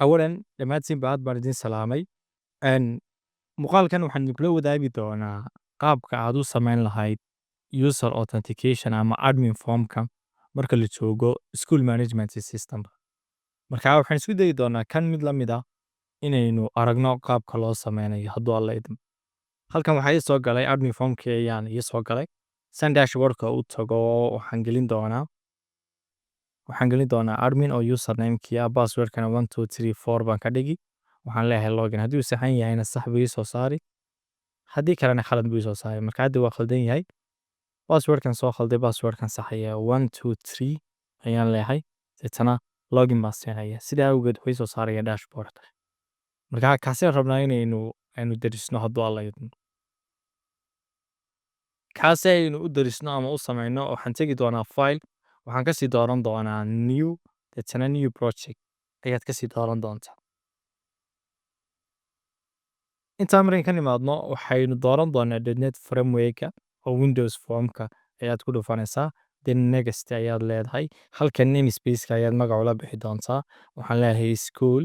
Awalan, dhammaantiin aad baan idin salaamay. Muuqaalkan waxaan idinkula wadaagi doonaa qaabka aad u samayn lahayd user authentication ama admin formka marka la joogo school management system. Marka waxaan isku dayi doonaa kan mid la mid ah inaynu aragno qaabka loo sameynayo, hadduu Alla idmo. Halkan waxaa ii soo galay admin formkii ayaan ii soo galay. San dashboardka u tago, waxaan gelin doonaa admin oo username-kii ah, password-kana 1234 baan ka dhigi. Waxaan leeyahay login. Haddii uu saxan yahayna sax buu ii soo saari, haddii kalena khalad buu ii soo saari. Marka hadda waa khaldan yahay, password-kan soo khalday. Password-kan saxaya 123 ayaan leeyahay, deetana login baan siinaya. Sidaa awgeed wuxuu ii soo saaraya dashboard. Marka kaasaan rabnaa inaynu aynu derisno, hadduu Alla idmo. Kaasi aynu u derisno ama u sameyno, waxaan tegi doonaa file, waxaan kasii dooran doonaa new, deetana new project ayaad kasii dooran doontaa. Intaan markan ka nimaadno, waxaynu dooran doonaa .NET Framework-ka oo Windows Formka ayaad ku dhufanaysaa, then next ayaad leedahay. Halkan namespace-ka ayaad magac ula bixi doontaa. Waxaan leeyahay school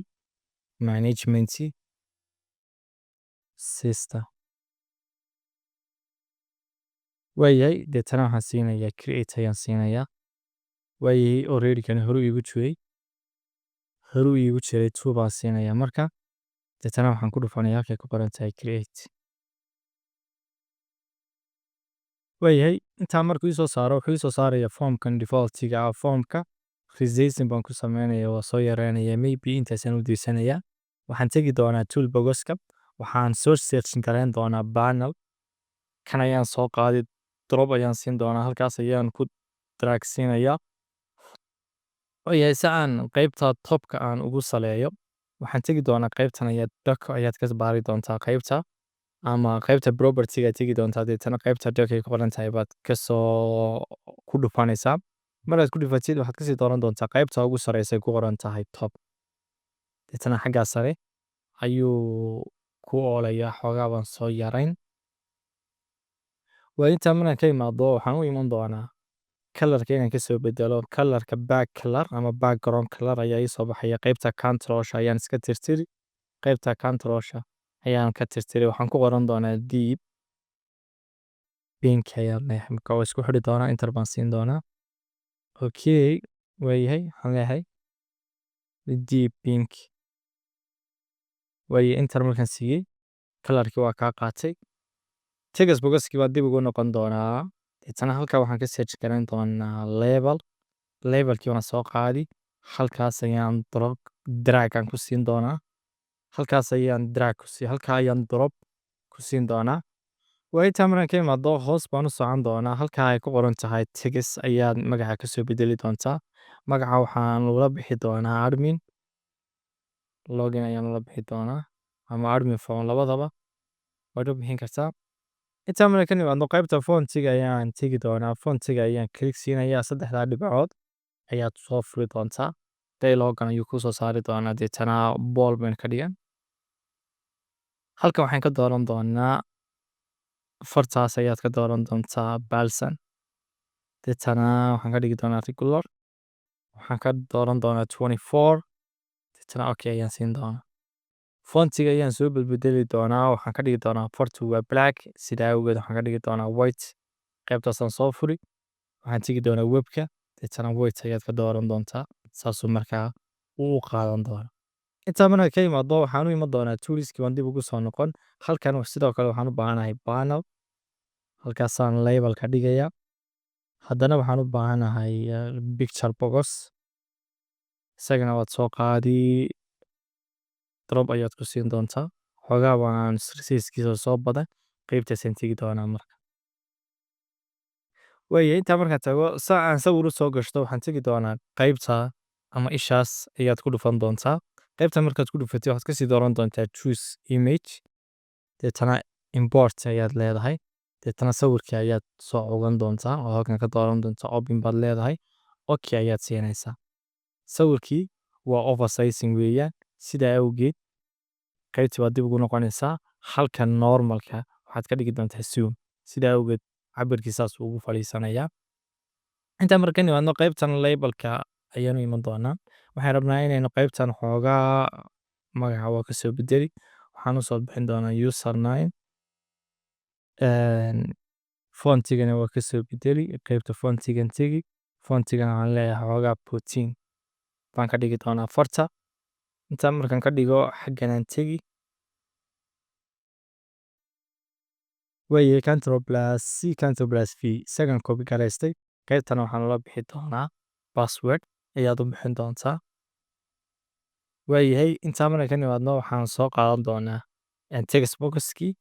management system. Waayahay, deetana waxaan siinayaa create ayaan siinayaa. Waayahay, already kan horuu iigu jiray, two baan siinayaa. Marka deetana waxaan ku dhufanayaa halkay ku qoran tahay create. Waayahay, intaa markuu ii soo saaro, wuxuu ii soo saaraya formkan defaultiga ah. Formka resizing baan ku sameynaya, waa soo yareynaya, maybe intaasaan u diisanaya. Waxaan tegi doonaa toolboxka, waxaan soo searching gareyn doonaa panel. Kan ayaan soo qaadi, drop ayaan siin doonaa, halkaas ayaan ku drag siinayaa. Waayahay, si aan qaybta topka aan ugu saleeyo, waxaan tegi doonaa qaybtan ayaad dock ayaad ka baari doontaa, qaybta ama qaybta property-ga tegi doontaa, deetana qaybta dock ay ku qoran tahay baad kasoo ku dhufanaysaa. Markaad ku dhufatid, waxaad kasii dooran doontaa qaybta ugu sareysa ay ku qoran tahay top. Deetana xaggaa sare ayuu ku oolayaa. Xoogaa baan soo yarayn. Waa intaa. Markaan ka imaado, waxaan u iman doonaa colorka inaan kasoo bedelo. Colorka back color ama background color ayaa ii soo baxaya. Qaybta controlsha ayaan iska tirtiri, qaybta controlsha ayaan ka tirtiri. Waxaan ku qoran doonaa deep pink ayaan leeyahay. Marka waa isku xidhi doonaa, enter baan siin doonaa. Okay, waayahay, waxaan leeyahay deep pink. Waaye, enter markaan siiyey, colorkii waa kaa qaatay. Text boxkii baan dib ugu noqon doonaa. Deetana halkaa waxaan ka search garan doonaa label. Labelkii waan soo qaadi, halkaas ayaan drop, drag aan ku siin doonaa. Halkaas ayaan drag ku sii, halkaa ayaan drop ku siin doonaa. Waa intaa. Markaan ka imaado, hoos baan u socon doonaa. Halkaa ay ku qoran tahay text ayaad magaca kasoo bedeli doontaa. Magaca waxaan ula bixi doonaa admin login ayaan ula bixi doonaa ama admin form, labadaba waad u bixin kartaa. Intaa markaan ka nimaadno, qaybta fontiga ayaan tegi doonaa. Fontiga ayaan click siinayaa, saddexdaa dhibcood ayaad soo furi doontaa, dialogan ayuu kusoo saari doonaa. Deetana bold baynu ka dhigan. Halkan waxaan ka dooran doonaa fartaas ayaad ka dooran doontaa balsan. Deetana waxaan ka dhigi doonaa regular, waxaan ka dooran doonaa 24. Deetana okay ayaan siin doonaa. Fontiga ayaan soo bedbedeli doonaa. Waxaan ka dhigi doonaa, fartu waa black, sidaa awgeed waxaan ka dhigi doonaa white. Qaybtaasaan soo furi, waxaan tegi doonaa webka, deetana white ayaad ka dooran doontaa. Saasuu markaa uu u qaadan doonaa. Intaa marka ka imaado, waxaan u iman doonaa toolskii baan dib ugu soo noqon. Halkan sidoo kale waxaan u baahanahay panel, halkaasaan label ka dhigayaa. Haddana waxaan u baahanahay picture box. Isagana waad soo qaadi, drop ayaad ku siin doontaa. Xoogaa waan sizekiisa soo badan, qeybtaasaan tegi doonaa. Marka waaya, intaa markaan tago, saa aan sawir u soo gashto, waxaan tegi doonaa qeybta ama ishaas ayaad ku dhufan doontaa. Qaybta markaad ku dhufatay, waxaad kasii dooran doontaa choose image, deetana import ayaad leedahay. Deetana sawirkii ayaad soo ogan doontaa oo halkan ka dooran doontaa. Open baad leedahay, okay ayaad siinaysaa. Sawirkii waa oversizing weeyaan, sidaa awgeed qaybtii baad dib ugu noqonaysaa. Halkan normalka waxaad ka dhigi doontaa zoom, sidaa awgeed cabirkii saas ugu fadhiisanayaa. Intaa marka nimaadno, qaybtan labelka ayaanu iman doonaa. Waxaan rabnaa inaynu qaybtan xoogaa magaca waa kasoo bedeli. Waxaan usoo bixin doonaa username. Fontigana waa kasoo bedeli. Qaybta fontigan tegi, fontigana waxaan leeyahay xoogaa 14 baan ka dhigi doonaa farta. Intaan markaan ka dhigo, xagganaan tegi. Waaye, Control plus C, Control plus V, isagan copy garaystay. Qaybtana waxaan ula bixi doonaa password ayaad u bixin doontaa. Waayahay, intaa markaan ka nimaadno, waxaan soo qaadan doonaa text boxkii.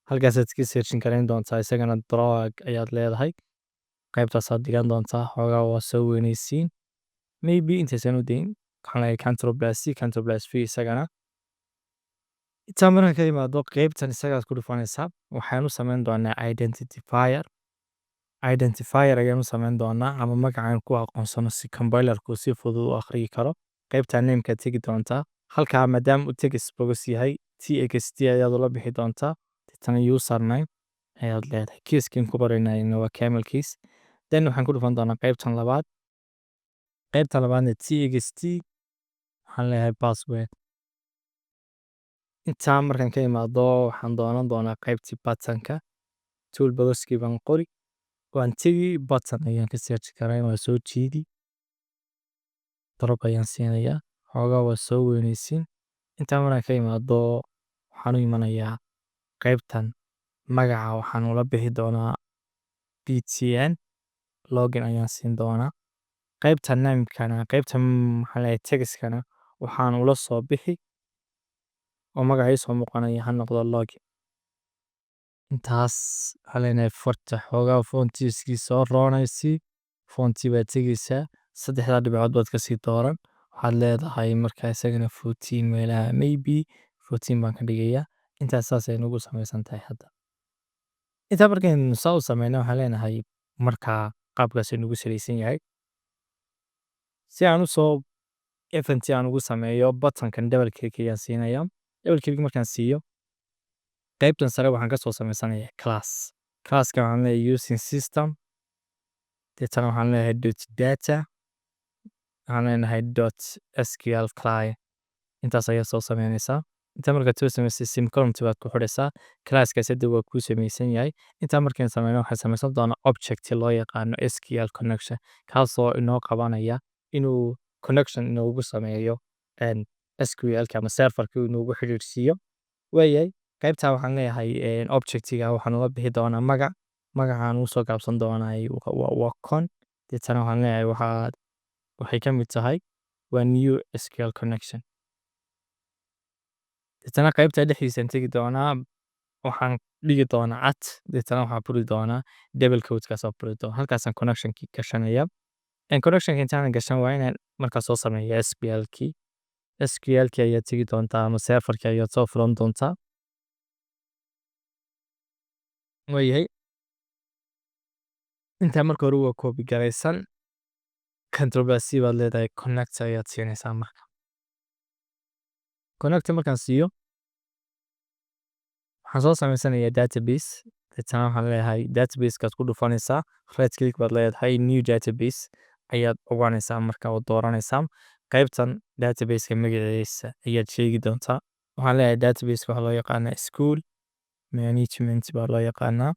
Halkaasaad ka searching garayn doontaa. Isagana drag ayaad leedahay, qaybtaasaad dhigan doontaa. Xoogaa waa soo weynaysiin. Maybe intaysan u dayn, waxaan leeyahay Control plus C, Control plus V. Isagana intaa markaan ka imaado, qaybtan isagaad ku dhufanaysaa. Waxaan u samayn doonaa identifier. Identifier ayaan u samayn doonaa ama magacaan ku aqoonsano, si compilerku si fudud u akhriyi karo. Qaybta nameka tegi doontaa. Halkaa maadaama uu text box yahay, txt ayaad ula bixi doontaa. Deetana username ayaad leedahay. Kiiskan ku qoraynayna waa camel case. Then waxaan ku dhufan doonaa qaybtan labaad. Qaybta labaadna txt waxaan leeyahay password. Intaa markaan ka imaado, waxaan doonan doonaa qaybtii buttonka. Toolboxkii baan qori, waan tegi, button ayaan ka search garayn, waa soo jiidi, drop ayaan siinayaa, xoogaa waa soo weynaysiin. Intaa markaan ka imaado, waxaan u imanayaa qaybtan. Magaca waxaan ula bixi doonaa btn login ayaan siin doonaa. Qaybta namekana, qaybta maxaa leeyahay, textkana waxaan ula soo bixi oo magaca ii soo muuqanaya ha noqdo login. Intaas waxaan leenahay farta xoogaa fontiskii soo roonaysi. Fonti baad tegeysaa, saddexdaa dhibcood baad kasii dooran. Waxaad leedahay markaa isagana 14 meelaha, maybe 14 baan ka dhigayaa. Intaas saas ay nagu samaysan tahay hadda. Intaa markaynu saa u sameyno, waxaan leenahay markaa qaabkaas nagu salaysan yahay. Si aan usoo event aan ugu sameeyo buttonkan, double click ayaan siinayaa. Double click markaan siiyo, qaybtan sare waxaan kasoo sameysanayaa class. Classka waxaan leeyahay using system. Deetana waxaan leeyahay dot data, waxaan leenahay dot SQL client. Intaas ayaa soo sameynaysaa. Intaa markaad soo samaysay, semicolon baad ku xidhaysaa. Classkaas hadda waa kuu samaysan yahay. Intaa markaan sameyno, waxaan samaysan doonaa object loo yaqaano SQL connection, kaasoo inoo qabanaya inuu connection inoogu sameeyo SQL-ka ama serverka inoogu xiriirsiiyo. Waayahay, qaybtaa waxaan leeyahay objectiga waxaan ula bixi doonaa magac. Magacaan usoo gaabsan doonaa waa con. Deetana waxaan leeyahay waxay ka mid tahay waa new SQL connection. Deetana qaybta dhexdiisaan tegi doonaa, waxaan dhigi doonaa at. Deetana waxaan furi doonaa double quote-kaas furi doonaa. Halkaasaan connectionkii gashanaya. Connectionka intaanan gashan, waa inaan markaa soo sameeyo SQL-kii. SQL-kii ayaad tegi doontaa ama serverkii ayaad soo furan doontaa. Waayahay, intaa marka hore waa copy garaysan. Control plus C baad leedahay, connect ayaad siinaysaa. Marka connect markaan siiyo, waxaan soo sameysanayaa database. Deetana waxaan leeyahay database-kaad ku dhufanaysaa, right click baad leedahay, new database ayaad ogaanaysaa. Marka oo dooranaysaa qaybtan, database-ka magaciisa ayaad sheegi doontaa. Waxaan leeyahay database waxaa loo yaqaanaa school management baa loo yaqaanaa.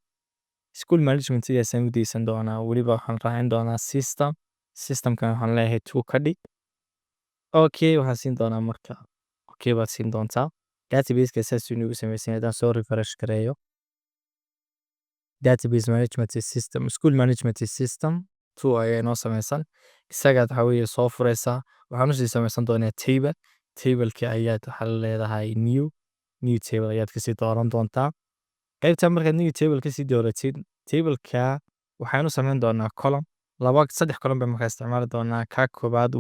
School management sidaasaan u deysan doonaa. Weliba waxaan raacin doonaa system. Systemkan waxaan leeyahay two ka dhig. Okay, waxaan siin doonaa marka okay baad siin doontaa. Database-ka saasuu inagu samaysan. Haddaan soo refresh gareeyo, database management system school management system two ayaa inoo samaysan. Isagaad waxaa weeye soo furaysaa. Waxaan usii samaysan doonaa table. Tableki ayaad waxaa leedahay new table ayaad kasii dooran doontaa. Qaybta markaad new table kasii dooratid, tableka waxaan u samayn doonaa column. Laba, saddex column baan markaa isticmaali doonaa. Ka koobaad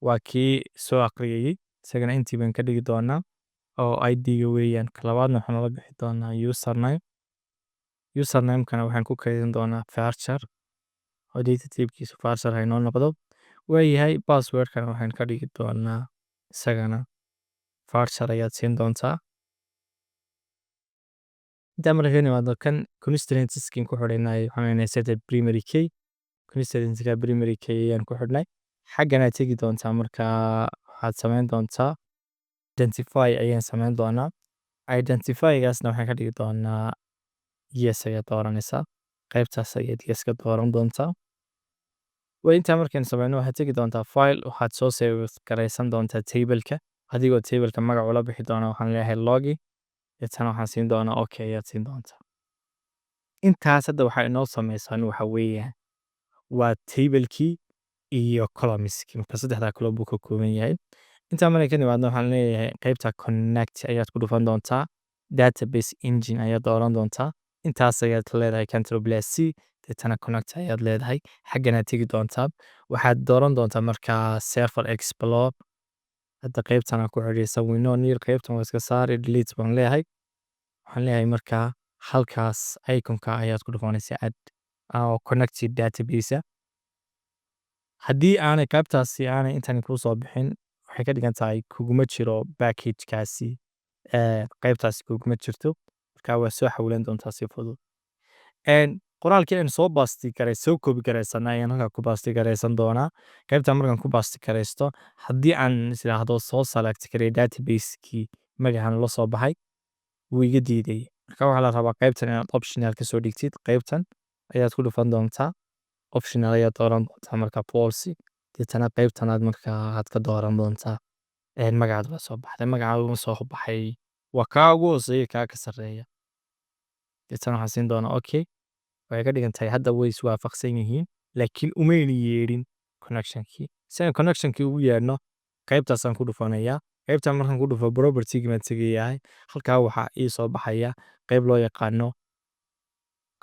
waa kii soo aqriyayey. Isagana intii baan ka dhigi doonaa oo id-ga weeyaan. Ka labaadna waxaan ula bixi doonaa username. Username-kana waxaan ku kaydin doonaa varchar oo data type-kiisu varchar ha inoo noqdo. Waayahay, password-kana waxaan ka dhigi doonaa isagana varchar ayaad siin doontaa. Intaa marka ka nimaado, kan constraints-kin ku xidhnay, waxaan leenahay set primary key. Constraints-ka primary key ayaan ku xidhnay. Xaggan aad tegi doontaa. Markaa waxaad samayn doontaa identify ayaan samayn doonaa. Identifygaasna waxaan ka dhigi doonaa yes ayaad dooranaysaa. Qaybtaas ayaad yes ka dooran doontaa. Waa intaa. Markaan sameyno, waxaad tegi doontaa file, waxaad soo save garaysan doontaa tableka, adigoo tableka magac ula bixi doona. Waxaan leeyahay login. Deetana waxaan siin doonaa okay ayaad siin doontaa. Intaas hadda waxaa inoo sameysan waxa weeyaan waa tablekii iyo columnskii. Marka saddexdaa column buu ka kooban yahay. Intaa markay ka nimaadno, waxaan leeyahay qaybta connect ayaad ku dhufan doontaa, database engine ayaad dooran doontaa. Intaas ayaad leedahay control plus c, deetana connect ayaad leedahay. Xagganaad tegi doontaa, waxaad dooran doontaa markaa Server Explorer. Hadda qaybtan aan ku xidhiidhsan window near, qaybtan waa iska saari, delete baan leeyahay. Waxaan leeyahay markaa halkaas iconka ayaad ku dhufanaysaa, add oo connected database. Haddii aanay qaybtaasi aanay intan kuu soo bixin, waxay ka dhigan tahay kuguma jiro package-kaasi, qaybtaasi kuguma jirto. Marka waa soo xawlan doontaa si fudud. Qoraalkii aynu soo paste garay, soo copy garaysanay, ayaan halkaa ku paste garaysan doonaa. Qaybta markaan ku paste garaysto, haddii aan is idhaahdo soo select garay database-kii magacan la soo baxay, wuu iga diiday. Marka waxaa la rabaa qaybtan inaad optional ka soo dhigtid. Qaybtan ayaad ku dhufan doontaa, optional ayaad dooran doontaa, marka false. Deetana qaybtanaad markaa aad ka dooran doontaa magacaad la soo baxday. Magaca uma soo baxay waa kaa ugu hooseeya, kaa ka sarreeya. Deetana waxaan siin doonaa okay. Waxay ka dhigan tahay hadda way iswaafaqsan yihiin, laakiin umayna yeedhin connectionkii. Si aan connectionkii ugu yeedhno, qaybtaasaan ku dhufanayaa. Qaybtan markaan ku dhufo, property baan tegayaa. Halkaa waxaa ii soo baxaya qayb loo yaqaano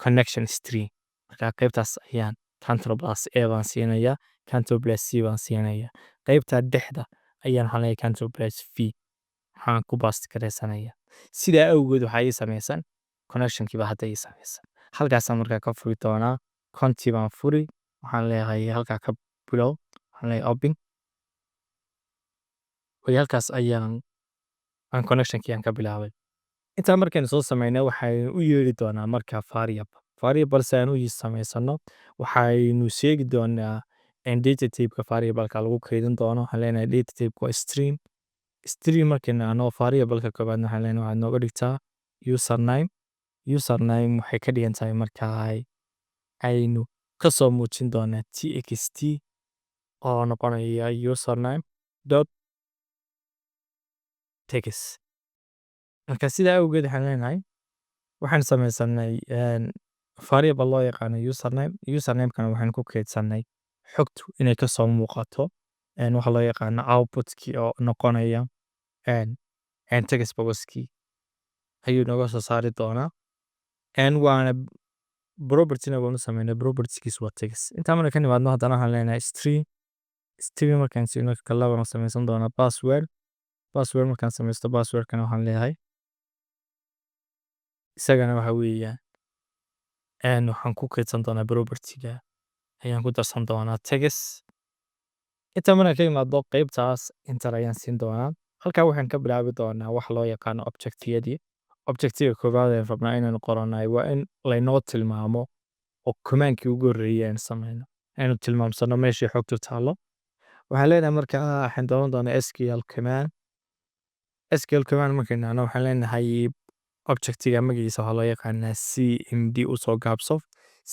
connection string. Marka qaybtaas ayaan control plus a baan siinayaa, control plus c baan siinayaa. Qaybta dhexda ayaan waxaan leeyahay control plus v, waxaan ku paste garaysanaya. Sidaa awgeed waxaa ii samaysan connectionkii baa hadda ii samaysan. Halkaasaan markaa ka furi doonaa. Conti baan furi, waxaan leeyahay halkaa ka bilow, waxaan leeyahay open. Way halkaas ayaan aan connectionkii aan ka bilaabay. Intaa markaynu soo sameynay, waxaynu u yeeri doonaa marka variable. Variable si aan u samaysano, waxaynu sheegi doonaa data type-ka variable-ka lagu kaydin doono. Waxaan leenahay data type waa string. String markaynu nahno, variable-ka koobaad waxaan leenahay waxaad nooga dhigtaa username. Username waxay ka dhigan tahay markaa aynu kasoo muujin doonaa txt oo noqonaya username dot text. Marka sidaa awgeed waxaan leenahay waxaan samaysanay variable loo yaqaano username. Username-kana waxaan ku kaydsanay xogtu inay kasoo muuqato waxa loo yaqaano output-kii oo noqonaya text box-kii ayuu nooga soo saari doonaa. Waana property-na waan u sameynay, property-giisu waa text. Intaa marka ka nimaadno, haddana waxaan leenahay string. String markaan siino, kala baan samaysan doonaa password. Password markaan samaysto, passwordkana waxaan leeyahay isagana waxa weeyaan waxaan ku kaydsan doonaa property-ga ayaan ku darsan doonaa text. Inta markaan ka imaado qaybtaas, enter ayaan siin doonaa. Halkaa waxaan ka bilaabi doonaa wax loo yaqaano objectiyadii. Objectiga koowaad ee rabnaa inaynu qoranay waa in laynoo tilmaamo oo commandkii ugu horreeyay aan sameyno, aynu tilmaamsano meeshii xogtu taallo. Waxaan leenahay markaa waxaan dooran doonaa SQL command. SQL command markaynu nahno, waxaan leenahay objectiga magaciisa waxaa loo yaqaanaa cmd, usoo gaabso.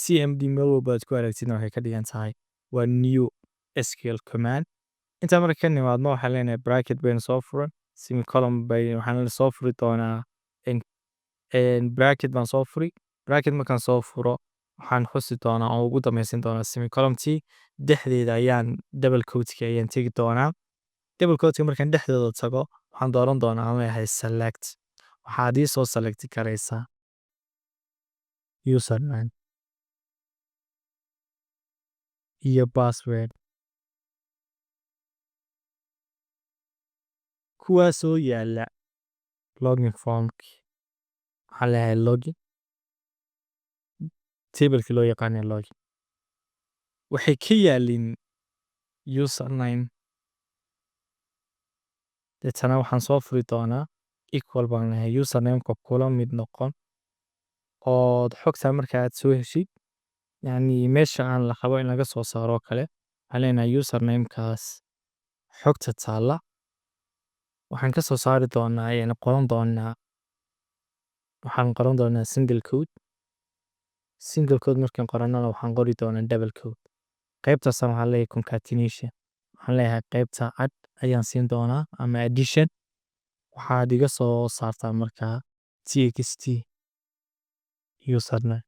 Cmd meel walba aad ku aragtidna waxay ka dhigan tahay waa new SQL command. Intaa marka ka nimaadno, waxaan leenahay bracket baynu soo furan, semicolon bay waxaan soo furi doonaa, bracket baan soo furi. Bracket markaan soo furo, waxaan xusi doonaa oo ugu dambaysin doonaa semicolon. T dhexdeeda ayaan double quote-ki ayaan tegi doonaa. Double quote-ka markaan dhexdeeda tago, waxaan dooran doonaa, aan leeyahay select. Waxaad ii soo select karaysaa username iyo password kuwaasoo yaala login formki. Waxaan leeyahay login, tableki loo yaqaanay login, waxay ka yaalin username. Deetana waxaan soo furi doonaa equal baan leeyahay, username-ka kula mid noqon ood xogta marka aad soo heshid, yacni meesha aan la rabo in laga soo saaro kale. Waxaan leenahay usernamekaas xogta taalla waxaan ka soo saari doonaa, ayaynu qoran doonaa, waxaan qoran doonaa single quote. Single quote markaan qorannana, waxaan qori doonaa double quote. Qaybtaas waxaan leeyahay concatenation. Waxaan leeyahay qaybta add ayaan siin doonaa ama addition. Waxaad iga soo saartaa markaa txt username.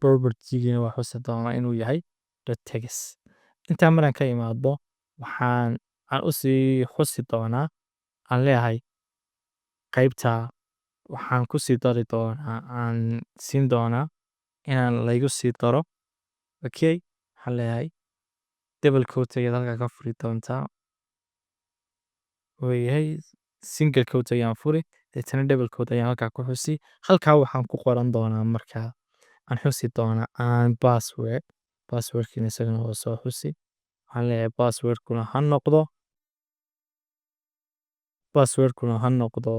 Property-gina waa xusi doonaa inuu yahay .text. Intaa markaan ka imaado, waxaan aan u sii xusi doonaa, aan leeyahay qaybta waxaan ku sii dari doonaa, aan siin doonaa inaan laygu sii daro. Okay, waxaan leeyahay double quote ayaad halkaa ka furi doontaa. Waayahay, single quote ayaan furi, deetana double quote ayaan halkaa ku xusi. Halkaa waxaan ku qoran doonaa markaa, aan xusi doonaa aan password. Passwordkiina isagana waa soo xusi. Waxaan leeyahay passwordkuna ha noqdo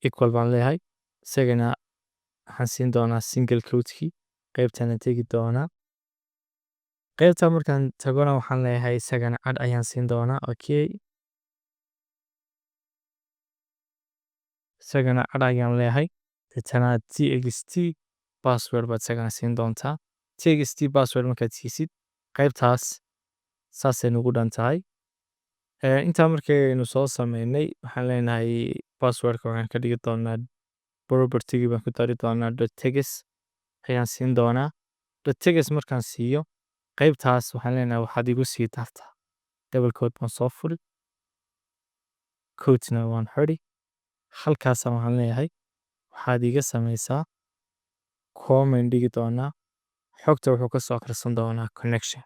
equal baan leeyahay. Isagana waxaan siin doonaa single quote-kii. Qaybtana tegi doonaa. Qaybta markaan tagona, waxaan leeyahay isagana add ayaan siin doonaa. Okay, isagana add ayaan leeyahay. Deetana txt password baad isagana siin doontaa. Txt password markaad siisid, qaybtaas saasay nugu dhan tahay. Intaa markaynu soo sameynay, waxaan leenahay passwordka waxaan ka dhigi doonaa, property-gii baan ku dari doonaa, .text ayaan siin doonaa. .text markaan siiyo, qaybtaas waxaan leenahay waxaad igu sii dartaa. Double quote baan soo furi, quote-na waan xidhi. Halkaas waxaan leeyahay waxaad iga sameysaa comment dhigi doonaa. Xogta wuxuu ka soo akhrisan doonaa connection.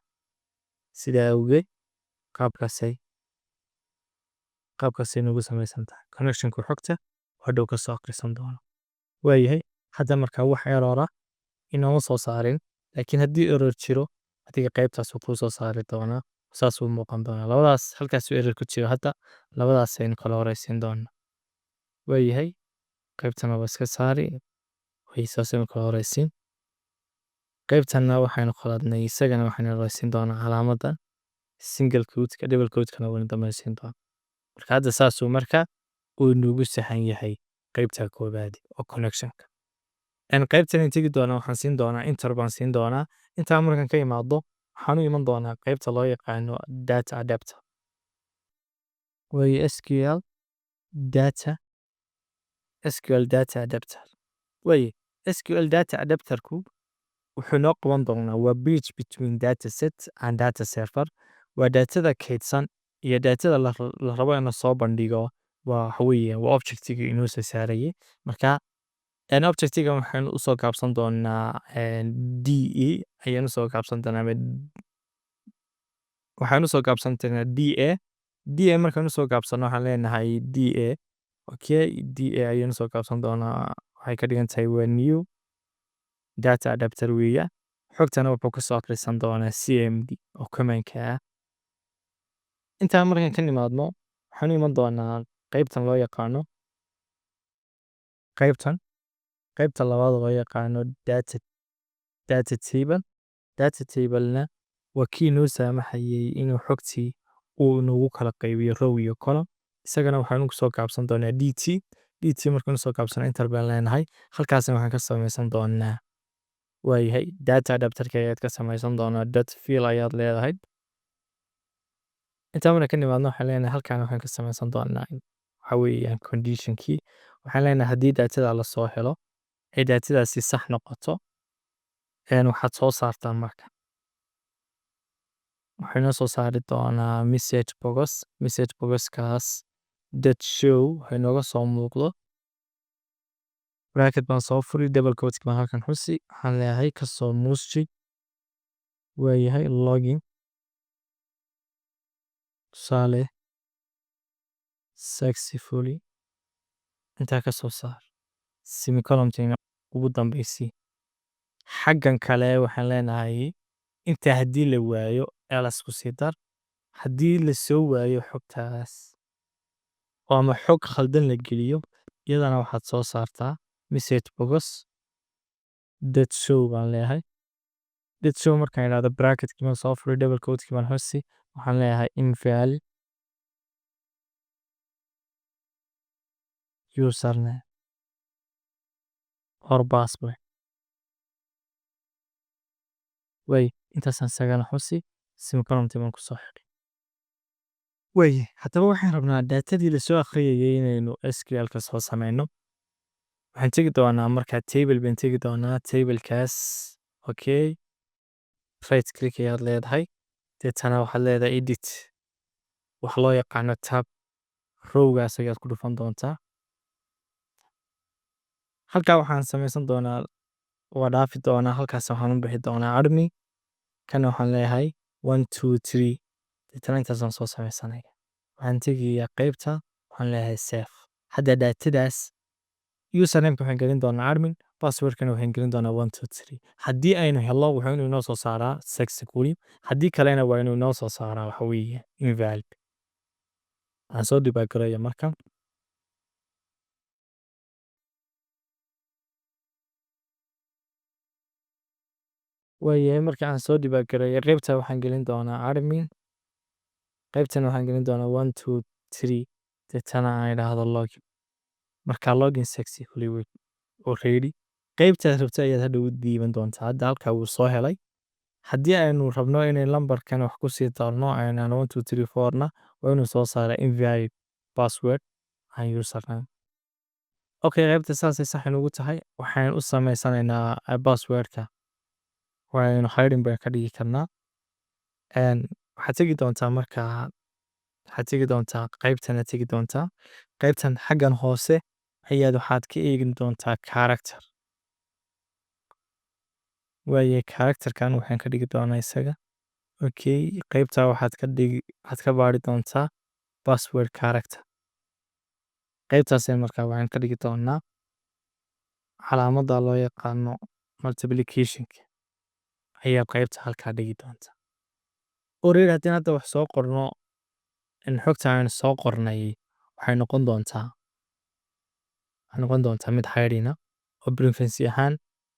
Sidaa awgeed qaabkaasay nugu samaysan tahay connectionku. Xogta hadhow ka soo akhrisan doono. Waayahay, hadda markaa wax error ah inooma soo saarin, laakiin haddii error jiro, adiga qaybtaas uu kuu soo saari doonaa, saasuu muuqan doonaa. Labadaas halkaasuu error ku jiro. Hadda labadaas aynu kala horeysiin doonaa. Waayahay, qaybtana waa iska saari way, saasaynu kala horeysiin. Qaybtanna waxaynu qaladnay, isagana waxaynu horeysiin doonaa calaamadan single quote-ka, double quote-kana waynu dambaysiin doonaa. Marka hadda saasuu marka uu nugu saxan yahay qaybta koobaad oo connectionka. Qaybtan in tegi doonaa, waxaan siin doonaa enter baan siin doonaa. Intaa markaan ka imaado, waxaan u iman doonaa qaybta loo yaqaano data adapter. Way SQL data adapter. Way SQL data adapterku wuxuu noo qaban doonaa waa bridge between data set and data server. Waa datada kaydsan iyo datada la rabo in la soo bandhigo. Waa waxa weeye waa objectiga inoo soo saarayay. Marka objectiga waxaynu usoo gaabsan doonaa DE ayaynu usoo gaabsan doonaa, ama waxaan usoo gaabsan doonaa DA. DA markaan usoo gaabsano, waxaan leenahay DA. Okay, DA ayaynu usoo gaabsan doonaa. Waxay ka dhigan tahay waa new data adapter weeya. Xogtana wuxuu ka soo akhrisan doonaa CMD oo command-ka ah. Intaan markaan ka nimaadno, waxaan u iman doonaa qaybtan loo yaqaano qaybtan, qaybta labaad loo yaqaano data table. Data table-na waa kii noo saamaxayay inuu xogtii uu nagu kala qaybiyo row iyo column. Isagana waxaanu kusoo gaabsan doonaa DT. DT markaan usoo gaabsano, enter baan leenahay. Halkaasna waxaan ka samaysan doonaa, waayahay, data adapterka ayaad ka samaysan doonaa. Dot fill ayaad leedahay. Intaa markaan ka nimaadno, waxaan leenahay halkaan waxaan ka samaysan doonaa waxa weeyaan conditionkii. Waxaan leenahay haddii datada la soo helo ay datadaasi sax noqoto, waxaad soo saartaa. Marka waxay noo soo saari doonaa message box. Message boxkaas dot show waxay nooga soo muuqdo. Bracket baan soo furi, double quote baan halkan xusi. Waxaan leeyahay kasoo muuji, waayahay, login tusaale successfully. Intaa ka soo saar, semicolontina ugu dambeysii. Xaggan kale waxaan leenahay intaa haddii la waayo, else ku sii dar. Haddii la soo waayo xogtaas oo ama xog khaldan la geliyo, iyadana waxaad soo saartaa message box dot show baan leeyahay. Dot show markaan idhaahdo, bracketkii baan soo furay, double quotekii baan xusi, waxaan leeyahay invalid username or password. Way intaasaan isagana xusi, semicolontii baan kusoo xidhay. Way haddaba waxaan rabnaa datadii lasoo akhriyayay inaynu SQL ka soo sameyno. Waxaan tegi doonaa markaa table baan tegi doonaa, tablekaas. Okay, right click ayaad leedahay, deetana waxaad leedahay edit, wax loo yaqaano tab rowgaas ayaad ku dhufan doontaa. Halkaa waxaan sameysan doonaa, waa dhaafi doonaa, halkaas waxaan u bixi doonaa admin. Kana waxaan leeyahay 1 2 3. Deetana intaasaan soo sameysanaya. Waxaan tegayaa qeybta, waxaan leeyahay save. Hadda datadaas usernameka waxaan gelin doonaa admin, passwordkana waxaan gelin doonaa 1 2 3. Haddii aynu hello, wuxuu inuu inoo soo saaraa successfully, haddii kalena waa inuu inoo soo saaraa waxa weeye invalid. Aan soo debug gareeyo marka. Waayahay, marka aan soo debug gareeyo, qeybta waxaan gelin doonaa admin, qaybtan waxaan gelin doonaa 1 2 3, deetana aan idhaahdo login. Marka login successfully already. Qaybtaad rabto ayaad hadhow u diiban doontaa. Hadda halkaa wuu soo helay. Haddii aynu rabno inay lambarkan wax ku sii darno, aynaan 1 2 3 4 na, waa inuu soo saaraa invalid password and username. Okay, qaybta saasay sax inugu tahay. Waxaan u sameysanaynaa passwordka, waaynu hiding baan ka dhigi karnaa. Waxaad tegi doontaa markaa, waxaad tegi doontaa qaybtana, tegi doontaa qaybtan xaggan hoose ayaad waxaad ka eegin doontaa character. Waaye characterkan waxaan ka dhigi doonaa isaga. Okay, qaybta waxaad ka dhigi, waxaad ka baari doontaa password character. Qaybtaas markaa waxaan ka dhigi doonaa calaamadda loo yaqaano multiplicationka ayaa qaybta halkaa dhigi doonta. Already haddii hadda wax soo qorno, in xogta aan soo qornay waxay noqon doontaa mid hiding ah oo privacy ahaan.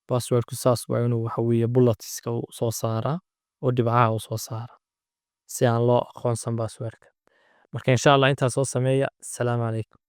Passwordku saas waa inuu waxa weeye bulletska u soo saaraa oo dhibcaha u soo saaraa si aan loo aqoonsan passwordka. Marka insha Allah intaas soo sameeya. Asalaamu calaykum.